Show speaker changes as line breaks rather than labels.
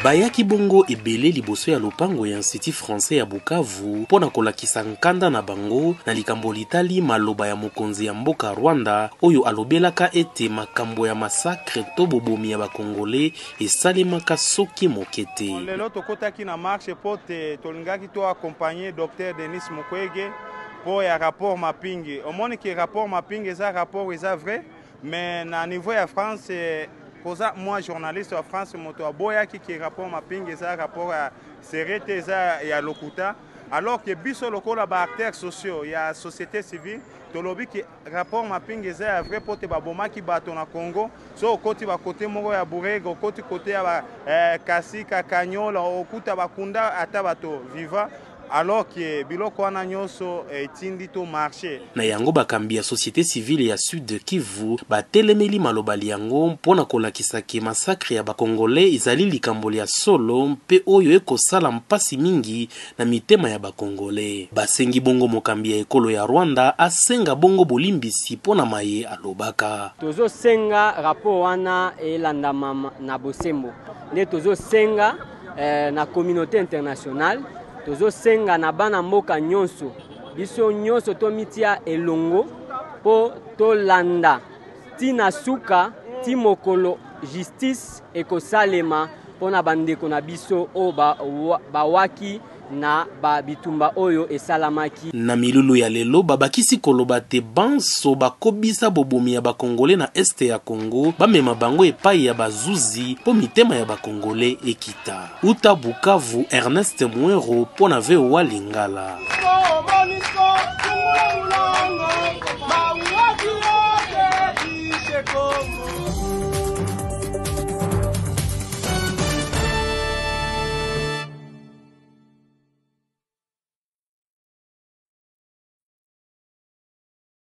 Bayaki bongo ebele liboso ya lopango ya Institut français ya Bukavu mpo na kolakisa nkanda na bango na likambo litali maloba ya mokonzi ya mboka Rwanda oyo alobelaka ete makambo ya massacre to bobomi ya ba Congolais esalemaka soki moke te.
Lelo tokotaki na marche mpo te tolingaki to accompagner Docteur Denis Mukwege mpo ya rapport mapping. Omoni ke rapport mapping eza rapport eza vrai, mais na niveau ya France koza mwa journaliste ya France moto aboyaki ke rapport mapping eza rapport ya sérieux te, eza ya lokuta, alors que biso lokola ba acteurs sociaux ya société civile tolobi ke rapport mapping eza ya vrai mpo te babomaki bato na Congo. So okoti bakote moko ya Burega, okoti kote ya ba, Kasika, Kanyola, okuta bakunda ata bato viva, alors que biloko wana nyonso etindi to marché.
Na yango bakambi ya société civile ya Sud Kivu batelemeli maloba yango mpo na kolakisa ke massacre ya bakongolais ezali likambo ya solo mpe oyo ekosala mpasi mingi na mitema ya bakongolais. Basengi bongo mokambi ya ekolo ya Rwanda asenga bongo bolimbisi mpo na maye alobaka.
Tozosenga rapport wana elandama na bosembo, nde tozosenga na communauté internationale, tozosenga na bana mboka nyonso, biso nyonso tomitia elongo mpo tolanda ntina suka ti mokolo justice ekosalema mpona bandeko na biso oyo bawaki na ba bitumba oyo esalamaki.
Na milulu ya lelo babakisi koloba te banso bakobisa bobomi ya bakongole na este ya Congo bamema bango epai ya bazuzi mpo mitema ya bakongole ekita. Uta Bukavu, Ernest Mwero mpo na VOA Lingala.